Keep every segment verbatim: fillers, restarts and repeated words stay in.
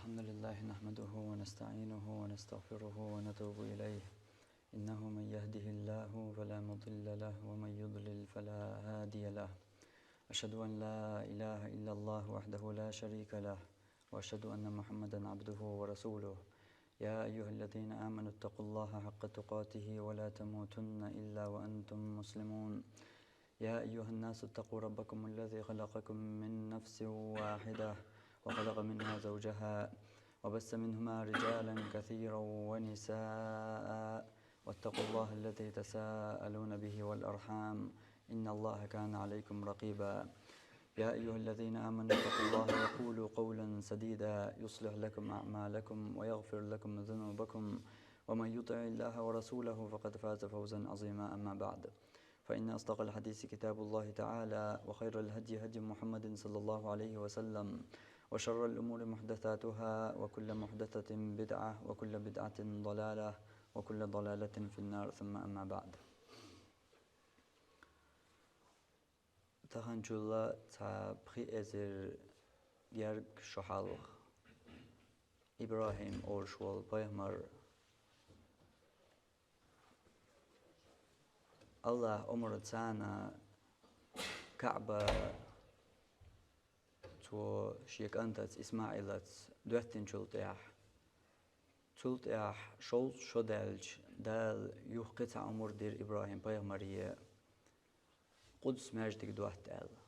الحمد لله نحمده ونستعينه ونستغفره ونتوب إليه. إنه من يهده الله فلا مضل له ومن يضلل فلا هادي له. أشهد أن لا إله إلا الله وحده لا شريك له، وأشهد أن محمدا عبده ورسوله. يا أيها الذين آمنوا اتقوا الله حق تقاته ولا تموتن إلا وأنتم مسلمون. يا أيها الناس اتقوا ربكم الذي خلقكم من نفس واحدة وخلق منها زوجها وبث منهما رجالا كثيرا ونساء واتقوا الله الذي تساءلون به والأرحام إن الله كان عليكم رقيبا. يا أيها الذين آمنوا اتقوا الله وقولوا قولا سديدا يصلح لكم أعمالكم ويغفر لكم ذنوبكم ومن يطع الله ورسوله فقد فاز فوزا عظيما. أما بعد، فإن أصدق الحديث كتاب الله تعالى، وخير الهدي هدي محمد صلى الله عليه وسلم، وشر الأمور محدثاتها، وكل محدثة بدعة، وكل بدعة ضلالة، وكل ضلالة في النار، ثم أما بعد. Таханчул цхьа пхи эзар герга шо хьалха ИбрахӀим олуш волу пайхамар, АллахӀан омра царна КаӀба цо шен кӀантаца ИсмаӀилаца доьттинчул тӀаьхьа, цул тӀаьхьа шовзткъа шо даьлча, Дала юха кхин цхьа омра дира ИбрахӀим пайхамаре, Къудс маьждиг дотта аьлла.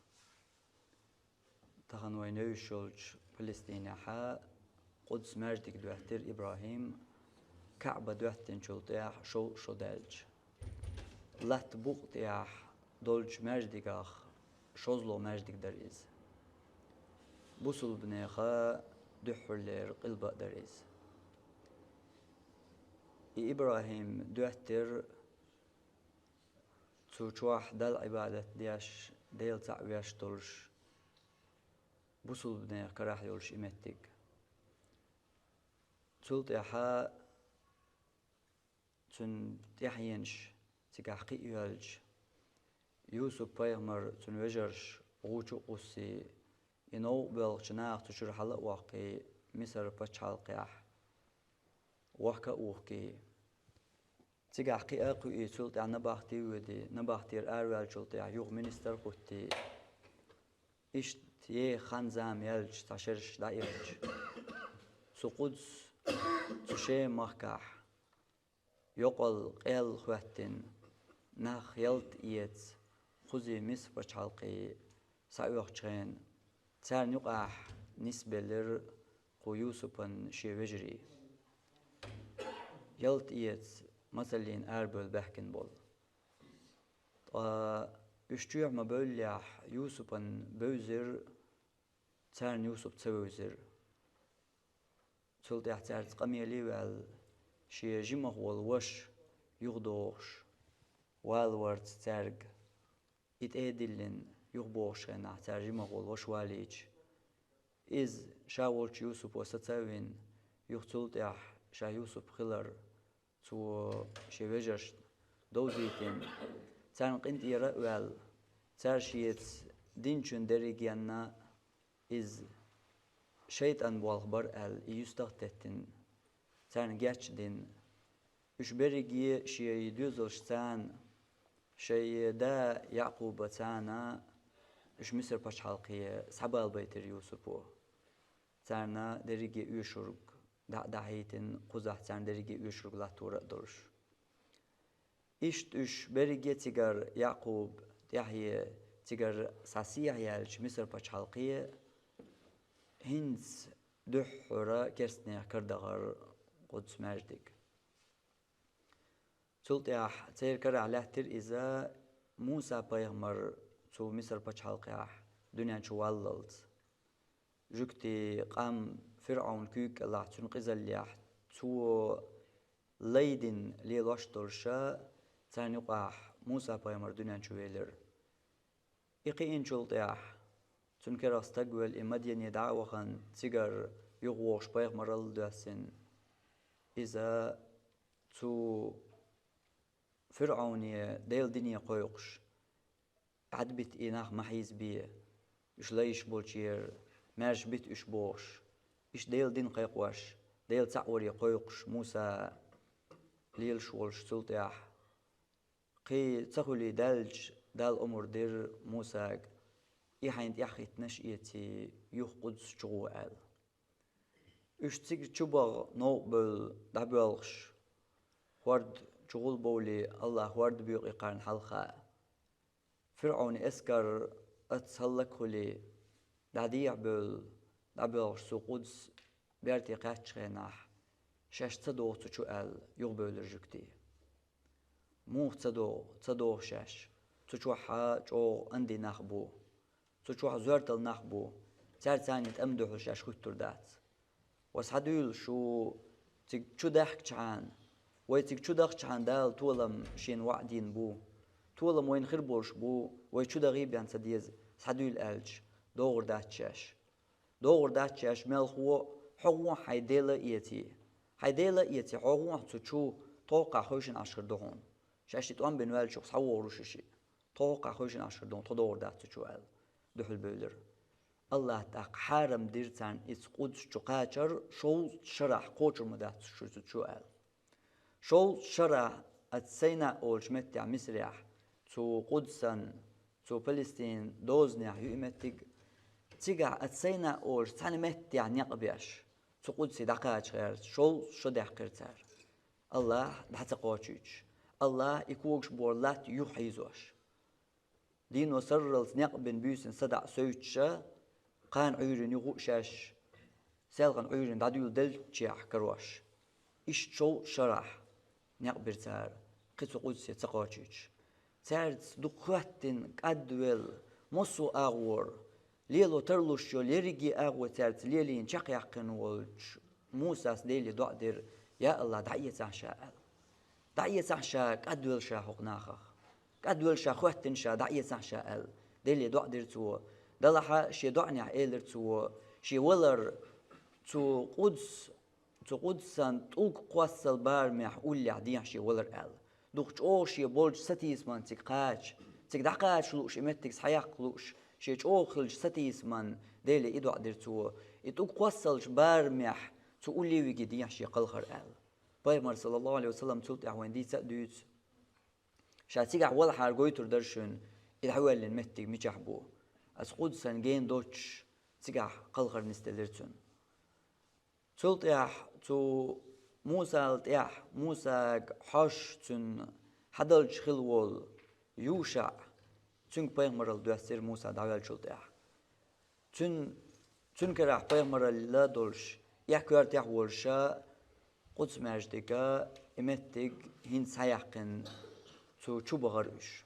Тахана вайна евзаш йолчу Палестинехь Къудс маьждиг доьттира ИбрахӀима, КаӀба доьттинчул тӀаьхьа шовзткъа шо даьлча. Латта букъа тӀехь долчу маьждигех шозлагӀа маьждиг дара иза. Бусулбанеха дуьххьарлера къилба а дара иза. И ИбрахӀима доьттира цу чохь Далла Ӏибадат деш, Дела цхьаъ веш долуш, бусулбанех карахь йолуш и меттиг. Цул тӀаьхьа цуьнан тӀаьхьенаш цигахь кхиъна йоьлча, Юсуп-пайхамар, цуьнан вежарша гӀу чу а кхуссий, и новкъа боьлхучу наха цу чуьра хьала а воккхий, Мисар-пачхьалкхехь вохка а вухкий. Цигахь кхиа а кхуьий, цул тӀаьхьа набахти а воьдий, набахтера араваьллачул тӀаьхьа юха министр а хӀуттий. Иштта еха хан-зама яьлча, цхьа шераш дӀаихча, цу Къудс, цу Шема-махкахь йокъал къел хӀоьттина, нах ялта эца, кхузий Мисар-пачхьалкхе схьаоьхучу хенахь, царна юкъахь нисбелира кху Юсупан шен вежарий, ялта эца, мацаллина арабевлла баьхкина болу. Ткъа уьш чоьхьа ма-бевллехь, Юсупан бевзира, царна Юсуп ца вевзира. Цул тӀаьхьа цаьрца къамеле а ваьлла, шен жимах волу ваша юхадохуш, валаварца цаьрга и тӀе а диллина, юхабохучу хенахь, цара жимах волу ваша валийча, иза ша волчу Юсупо саца а вина, юха цул тӀаьхьа ша Юсуп хилар цо шен вежаршна довзийтина, царна къинтӀера а ваьлла, цара шеца динчун дерригенна иза шайтӀан болх бара аьлла, и юьстах а теттина, царна геч а дина, уьш берриге шен доьзалшца, шен да Якъубаца уьш Мисар-пачхьалкхе схьабалабайтира Юсупо. Царна дерриге оьшург дӀа а дӀахьийтина, кхузахь царна дерриге оьшург латтор а долуш. Иштта уьш берриге цигара, Якъуб тӀаьхье, цигара схьа сехьа яьлча Мисар-пачхьалкхе, хӀинца дуьххьара керстанех карадахара Къудс-маьждиг. Цул тӀаьхьа церан карахь лаьттира иза Муса-пайхамар цу Мисар-пачхьалкхехь дуьнен чу валлалц. Жуьгтийн къам ФирӀавн куьйга кӀелахь, цуьнан къизаллехь, цо лай дина лелош а долуша, царна юкъахь Муса-пайхамар дуьнен чу велира. И кхиъначул тӀаьхьа, цуьнан керах стаг а велла, и Мадьяне дӀа а вахана, цигара юхавогӀуш пайхамаралла а доьссина, иза цу ФирӀавне Делан дине кхойкхуш, Ӏад бита и нах ма хьийзабе, уьш лайш болчера маьрша бита уьш бохуш, Иштта Делан дин кхайкхош, Делан цхьаъ варе кхойкхуш Муса лелаш волуш цул тӀаьхьа, кхин ца хуьлий даьлча, Дала омра дира Мусага: «И хьайна тӀехь хӀиттинарш а эций, юха Къудс чу гӀо», — аьлла. Уьш цига чу баха новкъа бевлла дӀабоьлхуш, хӀорда чу гӀулбовлий, АллахӀа хӀорда боькъий кхарна хьалха, ФирӀовна эскар оццу хӀаллакьхуьлий, дӀадехьабевлла, дӀабоьлхуш цу Къудс берте кхаьччу хенахь, шаьш ца догӀу цу чу аьлла, юхабевлира жуьгтий. Муха ца догӀу, ца догӀу шаьш? Цу чохь чӀогӀа андий нах бу, цу чохь зоьртал нах бу, цаьрца цхьаьний тӀам дуьхьал шаьш хӀуьттур дац. Ва схьадуьйла шу цига чу даьхкичхьана, вай цига чу дахчахьана Дала толам шена ваӀда дина бу. Толам вайна хир болуш бу, вай чу дахий бен ца деза, схьадуьйла аьлча, догӀур дац шаьш. ДогӀур дац шаьш мелхо, хьо гӀо хьайн Дела а эций. Хьайн Дела а эций, хьо гӀо цу чу, тховкхахь хевшина Ӏаш хир ду хьуна. Шаьш и тӀом бина ваьллачух схьавогӀур ву шу шиъ. Тховкхахь хевшина Ӏаш хир ду хьуна, тхо догӀур дац цу чу аьлла, дуьхьал бевлира. АллахӀа тӀаккха хьарам дира царна иза Къудс чу кхачар, шовзткъа шарахь кхочур ма дац шу цу чу аьлла. Шовзткъа шарахь оцу Сайна олучу меттехь Мисарехь, цу Къудсан, цу Палестинан дозанехь ю и меттиг, цигахь оцу Сайна олучу цхьана меттехь некъ беш, цу Къудсе дӀакхача гӀерта шовзткъа шо даьккхира цара. АллахӀ дӀа ца кхочуьйтуш, АллахӀ и когаш бора латта юхахьийзош. Дийно сарралц некъ бина буьйсанна садаӀа севцча, кхана Ӏуьйранна юха а шаьш селхана Ӏуьйранна дӀадуьйладеллачехь карош. Иштта шовзткъа шарахь некъ бира цара, кхин цу Къудсе ца кхочуьйтуш. Цаьрца дукха хӀоьттина, кӀадвелла, массо а агӀор, лело тарлуш йолу ерриге а агӀо цаьрца лелийна, чекхъяьккхина волчу Мусас Деле доӀа дира: «Я АллахӀ, дӀаэцахь ша», — аьлла. «ДӀаэцахь ша, кӀадвелла ша хӀокху нахах. КӀадвелла ша, хӀоьттина ша, дӀаэцахь ша», — аьлла. Деле доӀа дира цо. Делахь шен доӀанехь элира цо, шен валар цу Къудс, цу Къудсан тӀулг кхоссал барамехь уллехь дехьа шен валар аьлла. Дукха чӀогӀа шен болчу сатийсаман цига кхача, цига дӀакхача лууш, и меттиг схьаяккха лууш, шен чӀогӀа хиллачу сатийсаман Деле и доӀа дира цо, и тӀулг кхоссалчу барамехь цу улле виге дехьа шен кхалхар аьлла. Пайхамар, саллаллаху Ӏалайхи ва саллам, цул тӀаьхьа вайна дийца а дуьйцу. Ша цигахь валахьара гойтур дара шуна, и дӀавоьллина меттиг мичахь бу. Аса Къудсан гена доцуш, цигахь кхалхар нисделира цуьнан. Цул тӀаьхьа цу Мусал тӀаьхьа, Мусага хьожуш цуьнан хьадалча хилла волу ЮшаӀ, цуьнга пайхамаралла доьссира Муса дӀаваьллачул тӀаьхьа. Цуьнан, цуьнан карахь пайхамаралла долуш, эхь коьртехь а волуша, Къудс-маьждиг, и меттиг хӀинца схьаяьккхина, цу чу бахара уьш.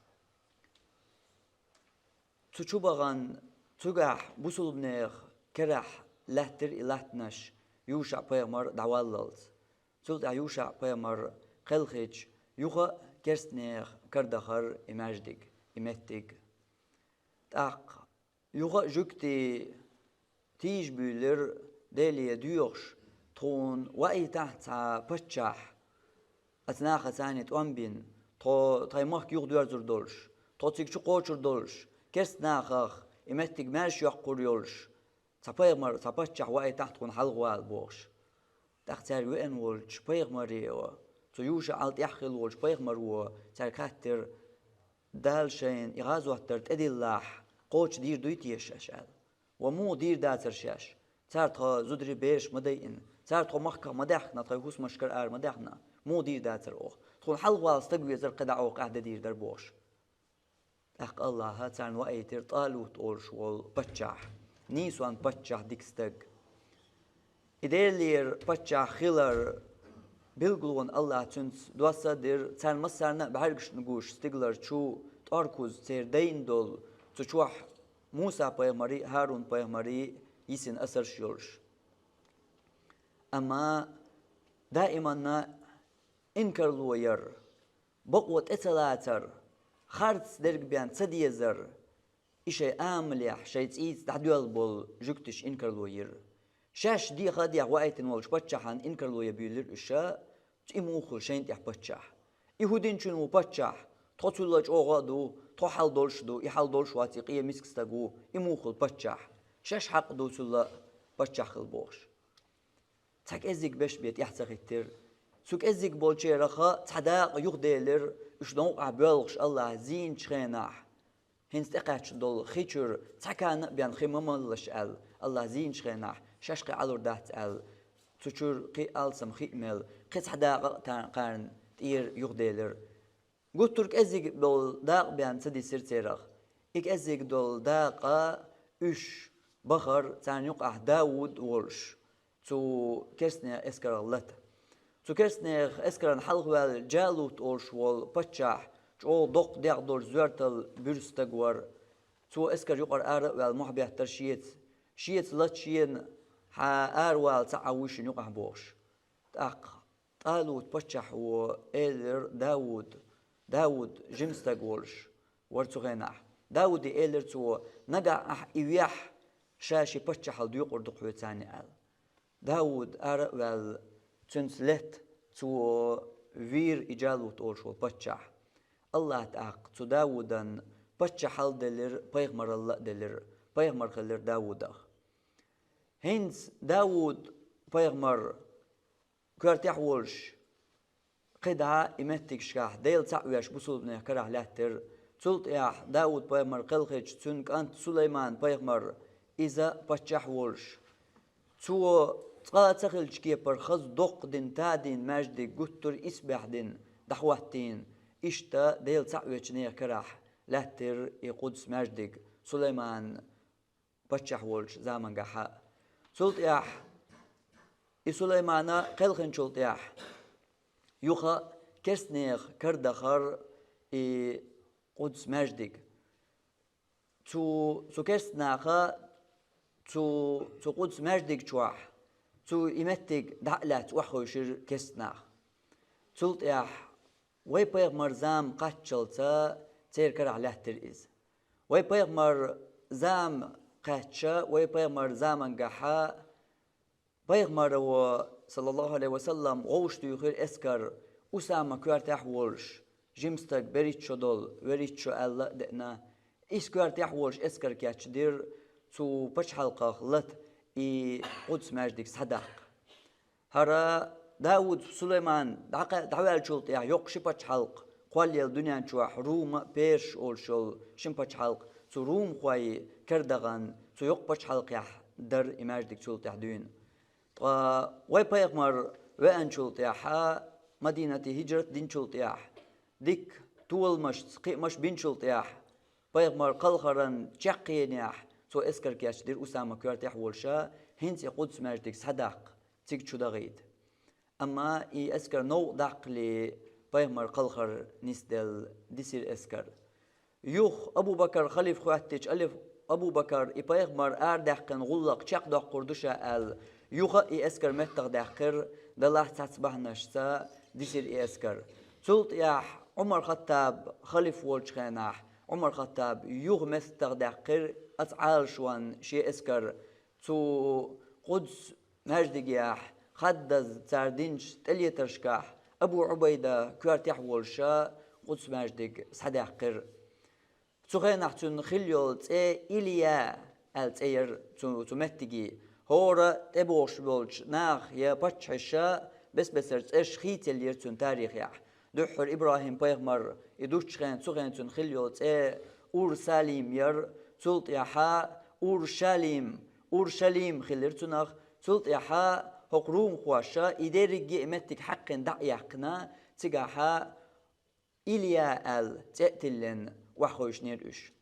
Цу чу бахана, цуьгахь бусулбанех карахь лаьттира и латтанаш ЮшаӀ-пайхамар дӀаваллалц. Цул тӀаьхьа ЮшаӀ-пайхамар кхелхича, юха а керстанех карадахара и маьждиг, и меттиг. ТӀаккха юха а жуьгтий тийжа буьйлира, Деле доьхуш: «Тхуна ваийтахьа цхьа паччахь, оцу нахаца цхьаьний тӀом бина, тхо, тхайн махка юхадоьрзур долуш, тхо цига чу кхочур долуш, керстанахах и меттиг маьрша йоккхур йолуш, цхьа пайхамар, цхьа паччахь ваийтахьа тхуна хьалхавала», — бохуш. ТӀаккха цаьрга веана волчу пайхамаре, цу ЮшаӀал тӀаьхьа хилла волчу пайхамаро цаьрга хаьттира: «Дала шайна и гӀазот дар тӀедиллахь, кхочушдийр дуй те шаьш?» — аьлла. «Ва муха дийр дацара шаьш? Цара тхан зударий, бераш ма дайина, цара тхо махках ма даьхкина, тхайн хӀусамашкара ара ма даьхна, муха дийр дацара оха? Тхуна хьалхавала стаг везара, кхидӀа оха къаьхьа де дийр дара», — бохуш. ТӀаккха АллахӀа царна ваийтира ТӀалут олуш волу паччахь, нийсонан паччахь, дика стаг. И Делера паччахь хилар билгалонан АллахӀа цуьнца доссаделира, царна массарна а бӀаьргашна гуш стигалара чу тӀоркуза церан дайна долу, цу чохь Муса-пайхамарий, ХӀарун-пайхамарий йисина асарш йолуш. Амма даиманна инкарло яр, бакъо тӀе ца лацар, харц дерг бен ца дезар, и шайн амалехь, шайн цӀийца дӀадоьлла болу жуьгташ инкарло йира. Шаьш деха а дехьа ваийтина волчу паччахьан инкарло ян буьйлира уьш, и муха хуьлу шайна тӀехь паччахь? И хӀун динчун ву паччахь? Тхо цулла чӀогӀа а ду, тхо хьал долуш а ду, и хьал долуш вац, и къен миска стаг ву, и муха хуьлу паччахь? Шаьш хьакъ ду цулла паччахь хила бохуш. цхьа кӀеззиг беш бен тӀехьа ца хӀиттира. Цу кӀеззиг болчарех цхьа дакъа юхаделира, уьш новкъахь боьлхуш Аллахь зийначу хенахь. ХӀинца тӀекхаьчна долу хи чуьра цхьа кана а бен хи ма малалаш аьлла, Аллахь зийначу хенахь шаьш кхин Ӏалур дац аьлла, цу чуьра кхин а алсам хи а мелла, кхин цхьа дакъа а та-, кхарна тӀера юхаделира. Гуттар а кӀеззиг долу дакъа бен ца дисира церах. И кӀеззиг долу дакъа уьш бахара царна юкъахь Дауд волуш, цу керстанех эскарах лата. Цу керстанех эскаран хьалха ваьлла Джалут олуш волу паччахь чӀогӀа доккха дегӀ долчу зоьртал буьрса стаг вара. Цо эскар юкъара ара а ваьлла, мохь беттара шеца, шеца лата шена, хьан аравала ца Ӏа вуй шуна юкъахь бохуш. ТӀаккха ТӀалут-паччахьо элира Дауд, Дауд жима стаг волуш вара цу хенахь. Дауде элира цо: «Нагахь ахь и вехь, ша ши паччахьал доькъур ду хьоьца», — аьлла. Дауд ара а ваьлла, цуьнца летта цо вийра и Джалут олуш волу паччахь. Аллахь тӀаккха цу Даудан паччахьал а делира, пайхамаралла а делира, пайхамар хилира Даудах. ХӀинца Дауд пайхамар коьртехь волуш, кхидӀа и меттигашкахь Дела цхьаъ веш бусулбанех карахь лаьттира. Цул тӀаьхьа Дауд-пайхамар кхелхича, цуьнан кӀант Сулайман-пайхамар, иза паччахь волуш, цо цкъа а ца хиллачу кепара хаза доккха дина, тадийна маьждиг гуттар а исбаьхьа дина, дӀахӀоттийна. Иштта Дела цхьаъ вечу нехан карахь лаьттира и Къудс-маьждиг Сулайман паччахь волчу замангахьа. Цул тӀаьхьа и Сулаймана кхелхинчул тӀаьхьа юха керстанех карадахара и Къудс-маьждиг. Цу, цу керстанаха цу, цу Къудс-маьждиг чохь, цу и меттиг дӀа а лаьцна охьахевшира керстанаха. Цул тӀаьхьа вай пайхамар зама кхаччалца церан карахь лаьттира иза. Вай пайхамар зама кхаьчча, вай пайхамар замангахьа пайхамаро, саллаллаху Ӏалайхи ва саллам, вовшах туьйхира эскар, Усама коьртехь а волуш, жима стаг берхӀитта шо долу, верхӀитта шо аьлла а деана, иза коьртехь а волуш эскар кечдира цу пачхьалкхах лата и Къудс-маьждиг схьадаккха. ХӀара Дауд, Сулайман дӀакха-, дӀаваьллачул тӀаьхьа йоккха ши пачхьалкх кхоллаелла дуьнен чохь, Рума а, Перш а олуш йолу ши пачхьалкх, цу румхой карадахана, цу йоккха пачхьалкхехь дара и маьждиг цул тӀаьхьа дуьйна. Ткъа вай пайхамар веанчул тӀаьхьа, Мадинате хӀижрат динчул тӀаьхьа, дикка толамашца кхиамаш бинчул тӀаьхьа, пайхамар кхалхаран чаккхенехь цо эскар кечдира Усама коьртехь а волуша, хӀинца и Къудс-маьждиг схьадаккха, цига чу дахийта. Амма и эскар новкъа даккхале, пайхамар кхалхар нисделла дисира эскар. Юха Абу-Бакар халиф хӀоьттича, Алиф-, Абу-Бакар и пайхамар арадаьккхина гӀуллакх чекхдоккхур ду ша аьлла, юха а и эскар меттахдаьккхира, делахь цхьацца бахьанашца дисира и эскар. Цул тӀаьхьа Ӏумар-Хаттаб халиф волчу хенахь, Ӏумар-Хаттаб юха меттахдаьккхира оцу Ӏалашонан шен эскар, цу Къудс-маьждигехь хаддаза цара динчу тӀелетаршкахь Абу Ӏубайда коьртехь а волуша Къудс-маьждиг схьадаьккхира. Цу хенахь цуьнан хилла йолу цӀе Илия аьлла цӀе яра цу, цу меттиге. ХӀора тӀебогӀуш болчу наха я паччахьаша бес-бесара цӀераш хийцаеллера цуьнан тарихехь. Дуьххьара ИбрахӀим-пайхамар и дуьссучу хенахь, цу хенахь цуьнан хилла йолу цӀе Ур-Салим яра, цул тӀаьхьа Ур-Шалим, Ур-Шалим хилира цунах, цул тӀаьхьа хӀокху румхоша и дерриге а меттиг хьаькхна дӀа а яьккхина, цигахьа Илия аьлла цӀе а тиллина охьахевшинера уьш.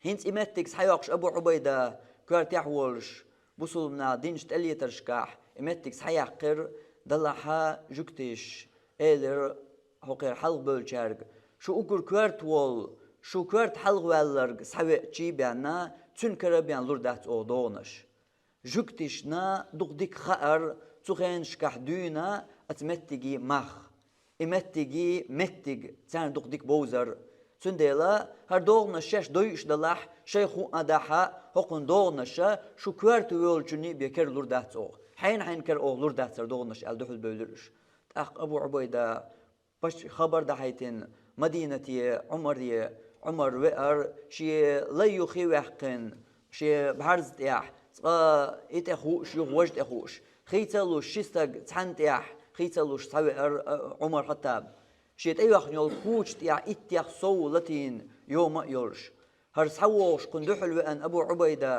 ХӀинца и меттиг схьайоккхуш Абу Ӏубайда коьртехь а волуш, бусулба наха динчу тӀелетаршкахь и меттиг схьаяьккхира, делахь жуьгтиша элира хӀокхеран хьалхабевллачаьрга: «Шу уггар коьрта волу, шу коьрта хьалхаваьлларг схьавеача а бен, цуьнан кара а бен лур дац оха догӀанаш». Жуьгтишна дукха дика хаьара цу хенашкахь дуьйна оцу меттиге мах. И меттиге меттиг царна дукха дика бовзара. Цундела хӀара догӀанаш шаьш дойуш далахь, шайх хӀуъа а дахьа, хӀокхуьнан догӀанаша шу коьрта волчунна а бен кара лур дац оха. Хьайна-хьайна кара оха лур дац хӀара догӀанаш аьлла дуьхьал бевлира уьш. ТӀаккха Абу Ӏубайда паччахье хабар дӀахьайтина, Мадинате Ӏумаре, Ӏумар веара, шен лай юххе а ваьккхина, шен бӀаьрза тӀехь, цкъа и тӀе хууш, юха важа тӀе хууш, Хийцалуш ши стаг цхьанна тӀехь, хийцалуш цхьа веара, а, Ӏумар-Хаттаб. Шен тӀейоьхна йолу куча тӀехь иттех сов латийна йома а йолуш. ХӀара схьавогӀуш кхунна дуьхьал веана Абу Ӏубайда,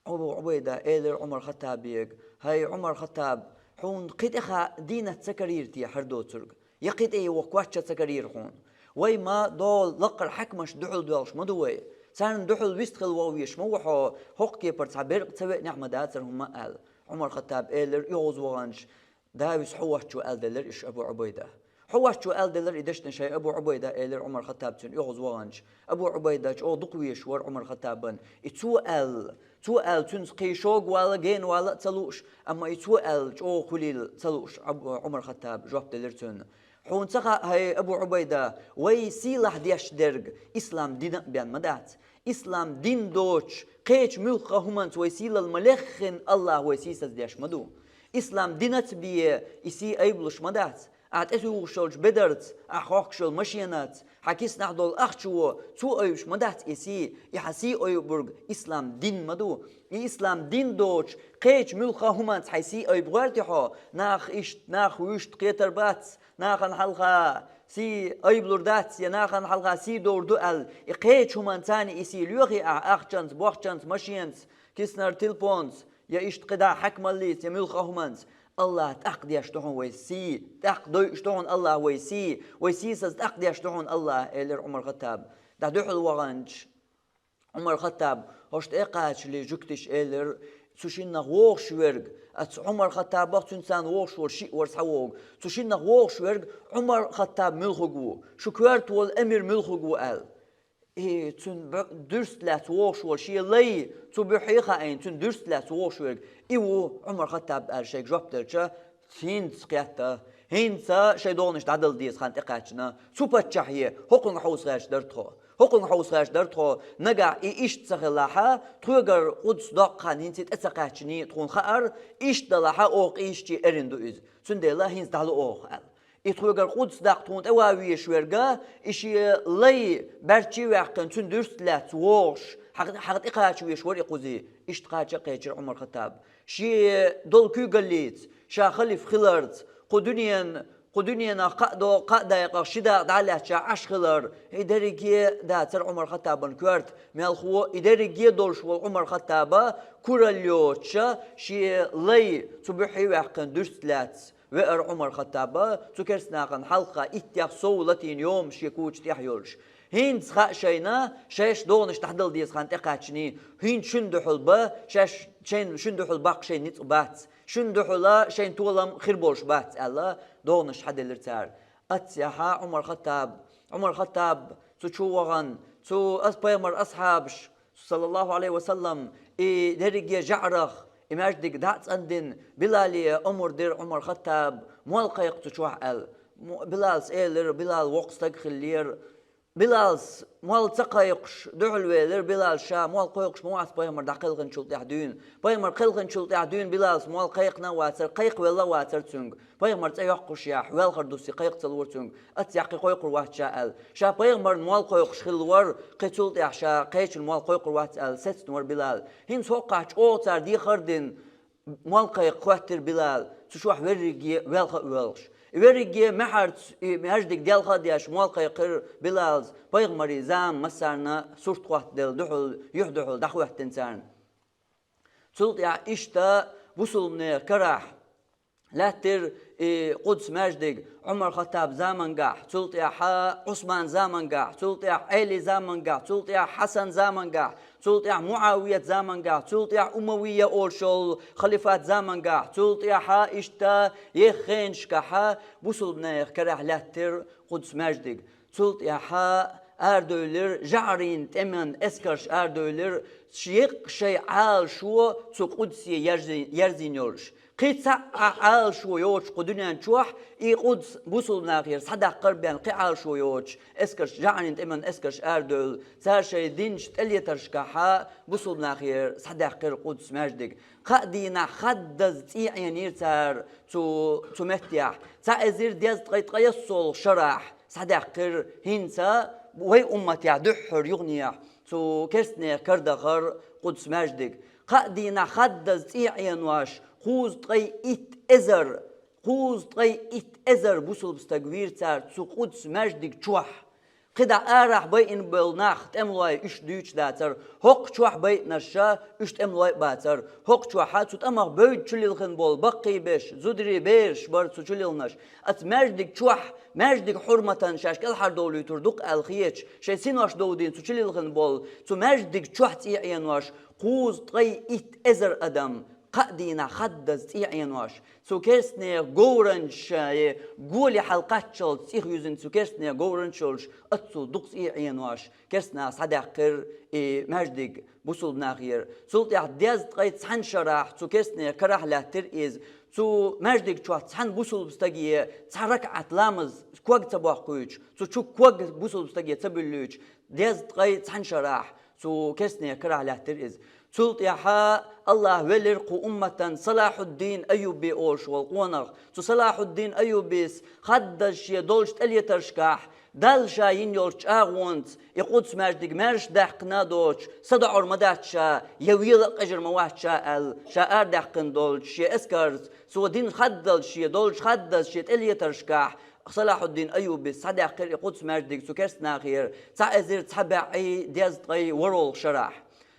Абу Ӏубайда элира Ӏумар-Хаттабе: «ХӀай, Ӏумар-Хаттаб, хьуна кхин тӀе хаа дийнаца ца карийра те хӀара доцург? Я кхин тӀе ваха кочча ца карийра хьуна? Вай ма догӀу лакхара хьаькамашна дуьхьал доьлхуш ма ду вай. Царна дуьхьал вистхила вогӀу везаш ма ву хьо, хӀокху кепара цхьа беркъа ца веанехь ма дацара хӀума», — аьлла. Ӏумар-Хаттаб элира оьгӀаз ваханчу: «Давис, хьо воцчу», — аьлла делира иша Абу Ӏубайда. «Хьо воцчу», — аьлла делира и дешнаш, хӀай Абу Ӏубайда, элира Ӏумар-Хаттаб цуьнан оьгӀаз ваханчу. Абу Ӏубайда чӀогӀа дукха везаш вара Ӏумар-Хаттабан. И цо аьлла, цо аьлла, цуьнца кхин шога вала, гена вала а ца лууш, амма и цо аьлла, чӀогӀа хуьлийла ца лууш, Абу-, Ӏумар-Хаттаб жоп делира цунна. «Хьуна ца хаьа, хӀай Абу Ӏубайда, вай сийлахь деш дерг ислам дина а бен ма дац. Ислам дин доцуш, кхечу муьлхха хӀуманца вай сийлалла ма леххина, АллахӀа вай сийсаздеш ма ду. Ислам динаца бен и сий айбалуш ма дац. Ахьа тӀетухуш йолчу бедарца, ахьа хохкуш йолу машенаца, хьан киснахь долу ахчо, цо айбаш ма дац и сий, и хьан сий айбург ислам дин ма ду. И ислам дин доцуш, кхечу муьлхха хӀуманца хьайн сий айба гӀерти хьо, нах иштта, нах вуьшта кхетар бац, нахана хьалха сий айбалур дац, я нахана хьалха сий довр ду аьлла, и кхечу хӀуманца и сий лоьхий ахьа ахчанца, бохчанца, машенаца, киснара телефонца, я иштта кхидӀа хьаькамаллица, я муьлхха хӀуманца. АллахӀа тӀаккха деш ду хьуна вай сий, тӀаккха дойуш ду хьуна АллахӀа вай сий, вай сийсаза тӀаккха деш ду хьуна АллахӀа», — элира Ӏумар-Хаттаб. ДӀа дуьхьал ваханчу Ӏумар-Хаттаб, хӀорш тӀекхачале жуьгташа элира: «Цу шиннах вогӀуш верг, оцу Ӏумар-Хаттабах цуьнца цхьаьна вогӀуш волу шиъ вара схьавогӀу. Цу шиннах вогӀуш верг Ӏумар-Хаттаб муьлхарг ву, шу коьрта волу эмир муьлхарг ву», — аьлла. И цуьнан бу-, дуьрста лаьцна вогӀуш волу шен лай, цу буьххье а хаийна, цуьнан дуьрста лаьцна вогӀуш верг и ву Ӏумар-Хаттаб аьлла шайга жоп делча, хӀинца кхетта, хӀинца шайн догӀанаш дӀадала деза хан тӀекхаьчна. Цу паччахье хӀокхуьнга хьовса гӀерташ дара тхо. ХӀокхуьнга хьовса гӀерташ дара тхо. Нагахь и иштта ца хилахь, тхоьгара Къудс доккху хан хӀинца тӀе ца кхаьчний, тхуна хаьара, иштта далахь, оха къийсачий эрна ду иза. Цундела хӀинца дӀало оха аьлла. И тхоьгара Къудс даккха тхуна тӀе ван везаш верг, и шен лай баьрчче а ваьккхина, цуьнан дуьрста лаьцна вогӀуш, хьагӀ-, хьагӀ тӀекхача везаш вара и кхузий. Иштта кхача а кхечира Ӏумар-Хаттаб. Шен долу куьйгаллица, ша халифа хиларца, кху дуьненан, кху дуьненах кхаа до-, кхаа дакъах ши дакъа дӀа а лаьцна ша Ӏаш хилар, и дерриге а дацара Ӏумар-Хаттабан коьрта, мелхо, и дерриге а долуш волу Ӏумар-Хаттаба куралла йоцуша, шен лай цу буьххье а ваьккхина дуьрста лаьцна веара Ӏумар-Хаттаба, цу керстанахана хьалха иттех сов латийна йома шен куча тӀехь йолуш. ХӀинца хаьа шайна, шаьш догӀанаш дӀадала деза хан тӀекхаьчний, хӀинца шуна дуьхьал ба, шаьш шайна, шуна дуьхьал баккха шайн ницкъ бац, шуна дуьхьала шайн толам хир болуш бац аьлла, догӀанаш хьаделира цара. Аццехьа Ӏумар-Хаттаб, Ӏумар-Хаттаб цу чу вахана, цу ас-, пайхамар асхьабаш, саллаллаху Ӏалайхи ва саллам, и дерриге жаӀарах, и маьждиг дӀа а цӀандина, Билале омра дира Ӏумар-Хаттаб, мол кхайкха цу чохь аьлла. Мо-, Билалс элира, Билал воккха стаг хиллера. Билалс мол ца кхайкхаш, дуьхьалвелира Билал ша, мол кхойкхуш ма вац пайхамар дӀакхелхинчул тӀаьхьа дуьйна. Пайхамар кхелхинчул тӀаьхьа дуьйна Билалс мол кхайкхина а вацара, кхайкхавелла а вацара цуьнга. Пайхамар цӀе йоккхуш яхь, велхар дуси кхайкха ца лора цуьнга. Аццехьа кхин кхойкхур вац ша аьлла. Ша пайхамарна мол кхойкхуш хилла вара, кхин цул тӀаьхьа ша кхечун мол кхойкхур вац аьлла, сецна вара Билал. ХӀинца хӀокхахь чӀогӀа цара дехар а дина, мол кхайкха хӀоьттира Билал, цу чохь верриге велха а воьлхуш. И верриге маьхьарца и маьждиг делха а деш, мол кхайкхира Билалс, пайхамаран зама массарна сурт хӀоттаделла дуьхьал, юьхь-дуьхьал дӀахӀоьттина царна. Цул тӀаьхьа иштта бусулбанех карахь лаьттира и Къудс маьждиг Ӏумар-Хаттаб замангахь, цул тӀаьхьа Ӏусман замангахь, цул тӀаьхьа Ӏели замангахь, цул тӀаьхьа Хьасан замангахь, цул тӀаьхьа МуӀавият замангахь, цул тӀаьхьа Умавия олуш йолу халифат замангахь, цул тӀаьхьа иштта еха хенашкахьа бусулбанех карахь лаьттира Къудс маьждиг. Цул тӀаьхьа арадевлира жаӀарийн тӀеман эскарш, арадевлира, еккъа шайн Ӏалашо цу Къудсе ерзи-, ерзийна йолуш. Кхин цхьа а Ӏалашо йоцуш кху дуьнен чохь и Къудс бусулбанехера схьадаккхар а бен кхин Ӏалашо йоцуш эскарш, жаӀарийн тӀеман эскарш арадевлла, цара шайн динчу тӀелетаршкахьа бусулбанехера схьадаьккхира Къудс маьждиг. Кхаа дийнахь хаддаза цӀий Ӏенийра цара цу, цу меттехь. Цхьа эзар дезткъе ткъайоьссолгӀа шарахь схьадаьккхира хӀинца вай умматехь дуьххьара юханехьа цу керстанех карадахар Къудс маьждиг. Кхаа дийнахь хаддаза цӀий Ӏенош, Кхузткъе итт эзар, кхузткъе итт эзар бусулба стаг вийра цара цу Къудс маьждиг чохь. КхидӀа арахь байина болу нах, тӀемалой, уьш дуьйцуш дацара. ХӀокху чохь байинарш, уьш тӀемалой а бацара. ХӀокху чохь цу тӀамах бевдда чулилхина болу баккхий беш, зударий, бераш бара цу чулилхинарш. Оцу маьждиг чохь, маьждиг хьурматан шаьш кӀелхьардовлуьйтур ду-кх аьлла хеташ, шайн синош довдийна цу чулилхина болу, цу маьждиг чохь цӀий Ӏенош кхузткъе итт эзар адам кхаа дийнахь хаддаза цӀий Ӏенош, цу керстанех говранчаш, шайн голе хьалакхаччалц цӀих юьзна цу керстанех говранчаш йолуш, оццул дукха цӀий Ӏенош, керстанаха схьадаьккхира и маьждиг бусулба нахера. Цул тӀаьхьа дезткъе цхьана шарахь цу керстанех карахь лаьттира иза. Цу маьждиг чохь цхьана бусулба стаге цхьа ракаӀат ламаз ког ца боккхуьйтуш, цу чу ког бусулба стаге ца буьллуьйтуш, дезткъе цхьана шарахь цу керстанех карахь лаьттира иза. Цул тӀаьхьа АллахӀа велира кху умматан Салахьуддин Айюби олуш волу къонах. Цу Салахьуддин Айюбис хаддаза шен долчу тӀелетаршкахь, Далла ша йина йолчу чӀагӀонца и Къудс маьждиг маьрша даьккхина а доцуш, садоӀур ма дац ша, я вела а къежар ма вац ша аьлла, ша арадаьккхина долчу шен эскарца, цо дина хаддаза шен долчу хаддаза шен тӀелетаршкахь, Салахьуддин Айюбис схьадаьккхира и Къудс маьждиг цу керстанахера цхьа эзар цхьа бӀе дезткъе ворхӀалгӀа шарахь.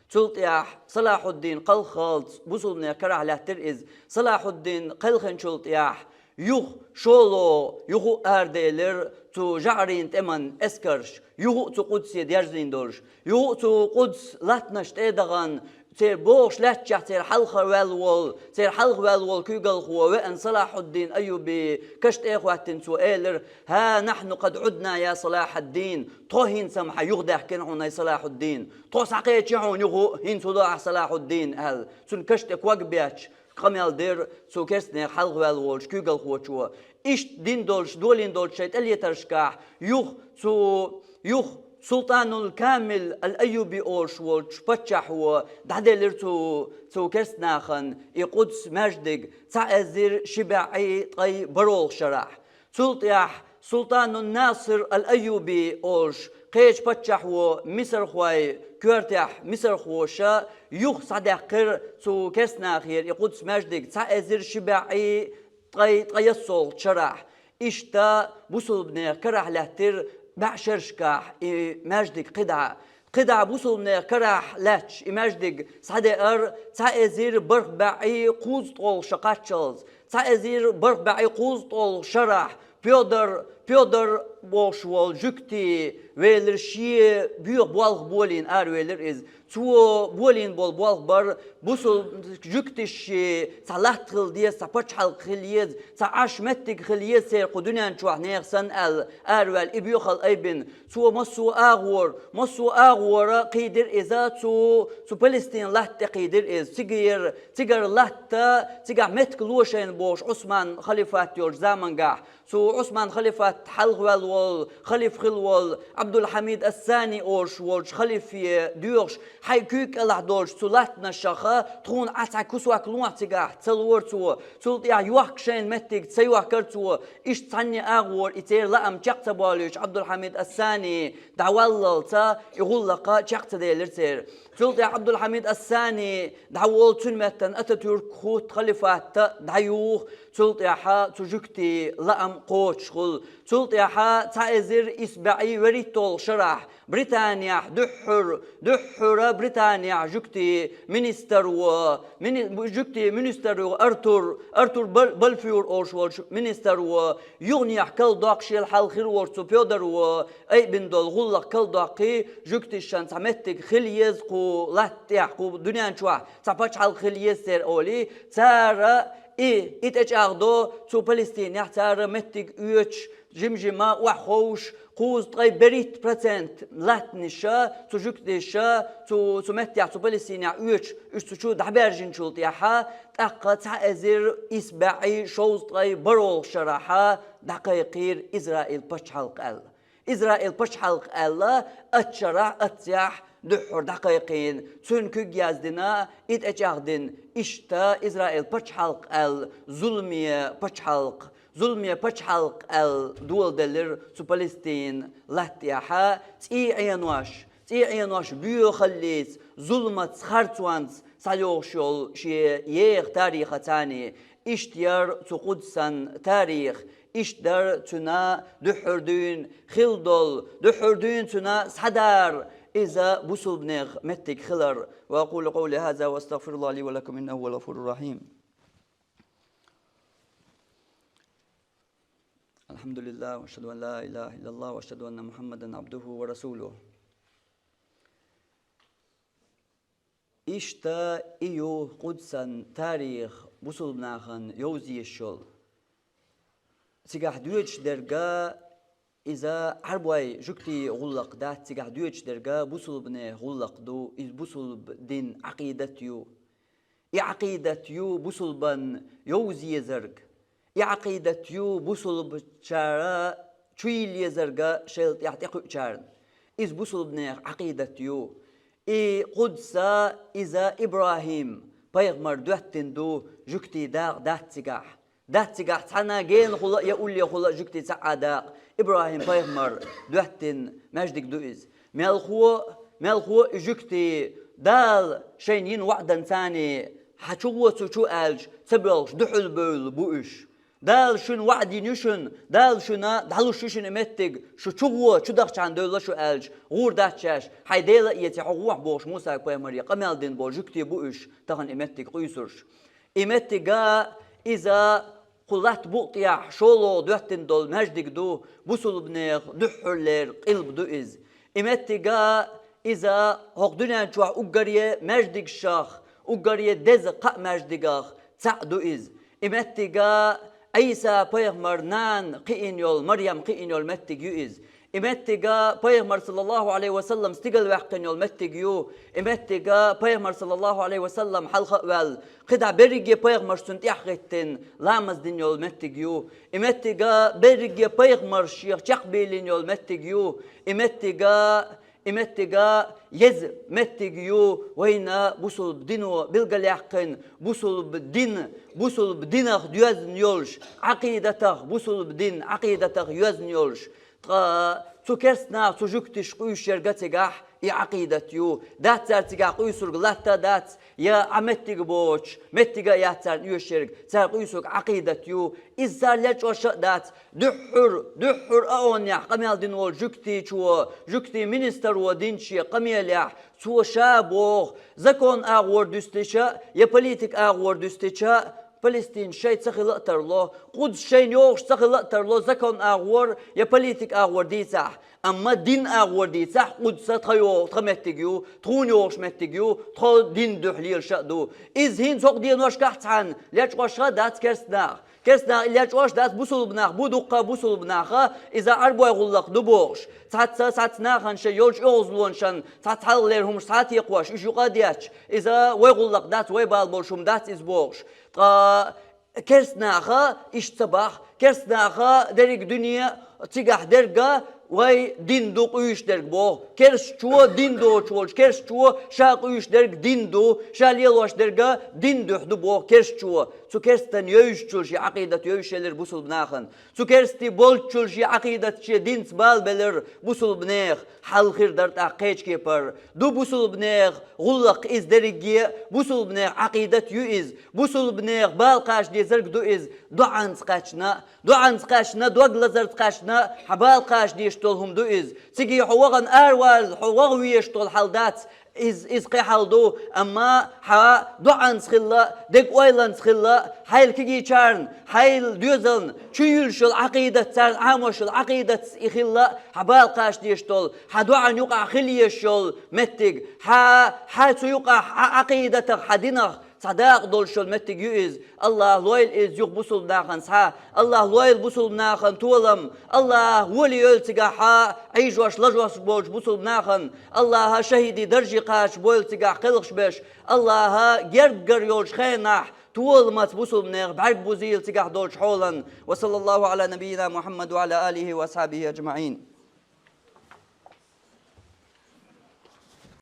Цул тӀаьхьа Салахьуддин кхалхалц бусулбанех карахь лаьттира иза. Салахьуддин кхелхинчул тӀаьхьа юха шолгӀа, юха а араделира цу жаӀарийн тӀеман эскарш, юха а цу Къудсе дерзийна долуш, юха а цу Къудс латтанаш тӀе а дахана, церан бохуш лаьттачехь церан хьалха ваьлла волу, церан хьалха ваьлла волу куьйгалхо веана Салахьуддин Айюби каш тӀе а хӀоьттина, цо элира: «Ха нахьну къад Ӏудна, я Салахьаддин, тхо хӀинца-м хьан юхадаьхкина хьуна, ай Салахьуддин, тхо схьакхечи хьуна юха, хӀинца хӀун до ахь, Салахьуддин», – аьлла, цуьнан каш тӀе ког бетташ, къамел дира цу керстанех хьалха ваьлла волчу куьйгалхочо. Иштта дина долуш, долийна долчу шайн тӀелетаршкахь, юха цу, юха Султанул Камил ал-Айюби олуш волчу паччахьо дӀаделира цу, цу керстанахана и Къудс маьждиг цхьа эзар ши бӀе ткъе бархӀалгӀа шарахь. Цул тӀаьхьа Султанун Насир ал-Айюби олуш кхечу паччахьо мисархой коьртехь мисархоша юха схьадаьккхира цу керстанахера и Къудс маьждиг цхьа эзар ши бӀе ткъе ткъайоьссолгӀачу шарахь. Иштта бусулбанех карахь лаьттира бӀешерашкахь и маьждиг кхидӀа. КхидӀа бусулбанех карахь лаьтташ и маьждиг схьадеара цхьа эзар бархӀ бӀе кхузткъолгӀа шо кхаччалц, цхьа эзар бархӀ бӀе кхузткъолгӀа шарахь Пётр, Пётр бохуш волу жуьгти велира, шен боьха болх болийна аравелира иза. Цо болийна болу болх бара бусул-, жуьгташши цхьа латта хила деза, цхьа пачхьалкх хила еза, цхьа Ӏаш меттиг хила еза церан кху дуьнен чохь нехан санна аьлла, араваьлла и боьхалла айбина. Цо массо а агӀор, массо а агӀора кхийдира иза, цу, цу Палестин латта тӀе кхийдира иза. Цигара, цигара латта, цигахь меттиг ло шайна бохуш Ӏусман халифат йолчу замангахь, цу Ӏусман халифат хьалха ваьлла волу, халиф хилла волу Абдулхьамид ас-Сани олуш волчу халифе доьхуш, хьайн куьйга кӀелахь долчу цу латтанашха тхуна Ӏа цхьа кусок лохьа цигахь, ца лора цо. Цул тӀаьхьа йохка шайна меттиг ца йохкара цо. Иштта цхьанне агӀора и церан лаам чекх ца болуьйтуш, Абдулхьамид ас-Сани дӀаваллалца и гӀуллакх чекх ца делира церан. Цул тӀаьхьа Абдулхьамид ас-Сани дӀаволу, цуьнан меттана Ататюрк хӀутту, халифат дӀаюху, цул тӀаьхьа цу жуьгтийн лаам кхочушхула. Цул тӀаьхьа цхьа эзар исс бӀе вуьрхӀитталгӀа шарахь Британехь дуьххьара, дуьххьара Британехь жуьгтийн министр ву, мини-, жуьгтийн министр ву Артур, Артур Бал-, Балфюр олуш волчу министр ву, юханехь калдоккху шел хьалха хир волчу цу Пётр ву, айбина долу гӀуллакх калдоккхий, жуьгташна цхьа меттиг хила еза кху латта тӀехь, кху дуьнен чохь цхьа пачхьалкх хила еза церан олий, цара и, и тӀечӀагӀдо цу Палестинехь, цара меттиг оьцуш, жим-жима охьаховшуш, кхузткъе берхӀитта процент латтанаша, цу жуьгташа, цу, цу меттехь, цу Палестинехь оьцуш, уьш цу чу дӀабаьржинчул тӀаьхьа, тӀаккха цхьа эзар исс бӀе шовзткъе бархӀалгӀа шарахь дӀакхайкхийра Израил пачхьалкх аьлла. Израил пачхьалкх аьлла, аццу шарахь, аццехь дуьххьара дӀакхайкхийна, цуьнан куьг яздина, и тӀечӀагӀдина, иштта Израил пачхьалкх аьлла, зуламе пачхьалкх, зуламе пачхьалкх аьлла доладелира цу Палестин латта тӀехь, цӀий Ӏенош, цӀий Ӏенош боьхаллица, зуламаца, харцонца, схьайогӀуш йолу шен еха тарихаца. Иштта яра цу Къудсан тарих, иштта дара цуьнан дуьххьара дуьйна хилла долу, дуьххьара дуьйна цуьнан схьадар, иза бусулбанех меттиг хилар. وأقول قولي هذا وأستغفر الله لي ولكم إنه هو الغفور الرحيم. الحمد لله، وأشهد أن لا إله إلا الله، وأشهد أن محمدا عبده ورسوله. Иштта и ю Къудсан тарих, бусулба нахана йовза езаш йолу. Цигахь доьдуш дерг иза Ӏарбойн жуьгтийн гӀуллакх дац, цигахь доьдуш дерг бусулбанех гӀуллакх ду, иза бусулба дин, Ӏакъидат ю. И Ӏакъидат ю бусулбан йовза езарг. И Ӏакъидат ю бусулбачара чу йилла езарг шайла тӀехь тӀекхуьучарна. Иза бусулбанех Ӏакъидат ю. И Къудса, иза ИбрахӀим пайхамар доьттина ду, жуьгтийн дакъа дац цигахь. Дац цигахь цхьана генахула а, я уллехула а жуьгтийн цхьа а дакъа. ИбрахӀим пайхамар доьттина маьждиг ду иза. Мелхо, мелхо и жуьгтий Дала шайна йина ваӀданца хьан чу гӀо цу чу аьлча, ца боьлхуш дуьхьал бевлла бу уьш. Дала шуна ваӀда йина ю шуна, Дала шуна дӀалуш ю шуна и меттиг, шу чу гӀо, чу дахчахьана девлла шу аьлча, гӀур дац шаьш, хьайн Дела а эций хьо гӀохь бохуш Муса-пайхамаре къамел дина болу жуьгтий бу уьш, тахана и меттиг къуьйсурш. И меттига иза кху латта букъ тӀехь шолгӀа доьттина долу маьждиг ду, бусулбанех дуьххьарлера къилба ду иза. И меттига иза хӀокху дуьнен чохь уггаре маьждигашах, уггаре деза кхаа маьждигах цхьаъ ду иза. И меттига Ӏийса-пайхамар нана кхиъна йолу, Марьям кхиъна йолу меттиг ю иза. И меттига пайхамар, саллаллаху Ӏалайхи ва саллам, стигала ваьккхина йолу меттиг ю. И меттига пайхамар, саллаллаху Ӏалайхи ва саллам, хьалха а ваьлла, кхидӀа берриге пайхамарш цунна тӀаьхьахӀиттина, ламаз дина йолу меттиг ю. И меттига берриге пайхамарш шех чекхбийлина йолу меттиг ю. И меттига, и меттига еза меттиг ю, вайна бусулба дино билгалъяьккхина, бусулба дин, бусулба динах доьзна йолуш, Ӏакъидатах, бусулба дин Ӏакъидатах йоьзна йолуш. Ткъа цу керстанаха цу жуьгтиш къуьйсуш ерг цигахь и Ӏакъидат ю. Дац цара цигахь къуьйсург латта а дац, я Ӏа меттиг боцуш, меттига а яц царна оьшуш ерг, цара къуьйсург Ӏакъидат ю. Иза цара лечкъош а дац. Дуьххьур, дуьххьур Ӏаьннехь къамел дина волу жуьгтичо, жуьгтийн министро динче къамелехь, цо ша боху, закон агӀор дуьстича, я политик агӀор дуьстича, Палестин шайн ца хила а тарло, Къудс шайна йогӀуш ца хила а тарло, закон агӀор я политик агӀор дийцахь. Амма дин агӀор дийцахь, Къудса тхан йогӀу, тхан меттиг ю, тхуна йогӀуш меттиг ю, тхо дин дуьхьа лелаш а ду. Иза хӀинца хӀокху деношкахь цхьаьна лечкъош а дац керстанах. Керстанах и лечкъош дац, бусулба нах бу, дуккха а бусулба наха иза Ӏарбойн гӀуллакх ду бохуш. Цхьацца, цхьацца нахана шайн йолчу оьгӀазлонашна цхьацца хьалхалера хӀумаш схьатекхош, уьш юкъа а детташ, иза вай гӀуллакх дац, вай бала болуш хӀума дац иза бохуш. Ткъа керстанаха иштта ца боху, керстанаха дерриг дуьне цигахь дерг вай дин ду къуьйсуш дерг боху. Керстачо дин доцуш волчу, керстачо ша къуьйсуш дерг дин ду, ша лелош дерг дин дуьхьа ду боху керстачо. Цу керстан йовзачул шен Ӏакъидат йовзуш елира бусулба нахана. Цу керстий болччул шен Ӏакъидат, шен динца бала белира бусулба нехан. Хьал хир дара тӀаккха кхечу кепара. Ду бусулба нехан гӀуллакх иза дерриге а, бусулба нехан Ӏакъидат ю иза, бусулба нехан бала кхача дезарг ду иза, доӀанца кхаьчна, доӀанца кхаьчна, дог лазарца кхаьчна, хьан бала кхача дезаш долу хӀума ду иза. Цига хьо вахана аравала, хьо ваха везаш долу хьал дац, иза, иза кхин хьал ду, амма хьан доӀанца хилла, деган ойланца хилла, хьайла кегийчарна, хьайла доьзална чу юьллуш йолу Ӏакъидат, царна Ӏамош йолу Ӏакъидатца и хилла, хьан бала кхача дезаш долу, хьан доӀан юкъахь хила езаш йолу меттиг, хьан, хьан цу юкъахь, хьан Ӏакъидатах, хьан динах цхьа дакъа долуш йолу меттиг ю иза. АллахӀа лойла иза юха бусулба нахана схьа. АллахӀа лойла бусулба нахана толам. АллахӀа гӀоли йойла цигахь Ӏийжош, лажош болчу бусулба нахана. АллахӀа шахӀидийн дарже кхача бойла цигахь кхелхаш беш. АллахӀа гергара йолчу хенахь толамца бусулба нехан бӀаьрг бузийла цигахь долчу хьолан. وصلى الله على نبينا محمد وعلى آله وأصحابه أجمعين.